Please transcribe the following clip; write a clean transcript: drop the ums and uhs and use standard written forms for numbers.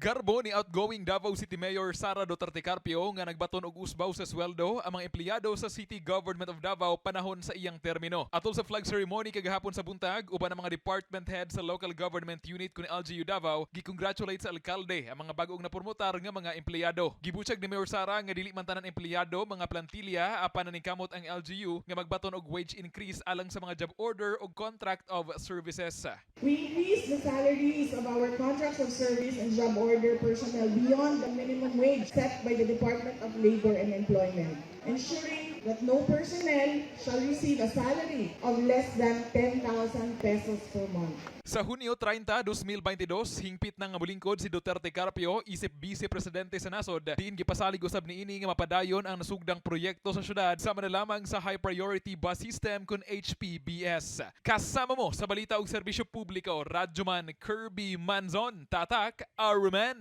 Garbo ni outgoing Davao City Mayor Sara Duterte Carpio nga nagbaton og usbaw sa sweldo ang mga empleyado sa City Government of Davao panahon sa iyang termino. Atol sa flag ceremony kagahapon sa buntag, uban ang mga department head sa local government unit kun LGU Davao, gi-congratulate sa alkalde ang mga bag-ong napromotar nga mga empleyado. Gibutyag ni Mayor Sara nga dili man tanan empleyado mga plantilla, apan naningkamot ang LGU nga magbaton og wage increase alang sa mga job order og contract of services. We increase the salaries of our contracts of service and job order personnel beyond the minimum wage set by the Department of Labor and Employment, ensuring that no personnel shall receive a salary of less than 10,000 pesos per month. Sa Hunyo 30, 2022, hingpit na nga molingkod si Duterte Carpio isip vice presidente sa nasod. Diin gipasalig usab niini nga mapadayon ang nasugdang proyekto sa syudad sama na lamang sa High Priority Bus System kun HPBS. Kasama mo sa balita ug serbisyo publiko, Radyoman Kirby Manzon, Tatak, Aruman.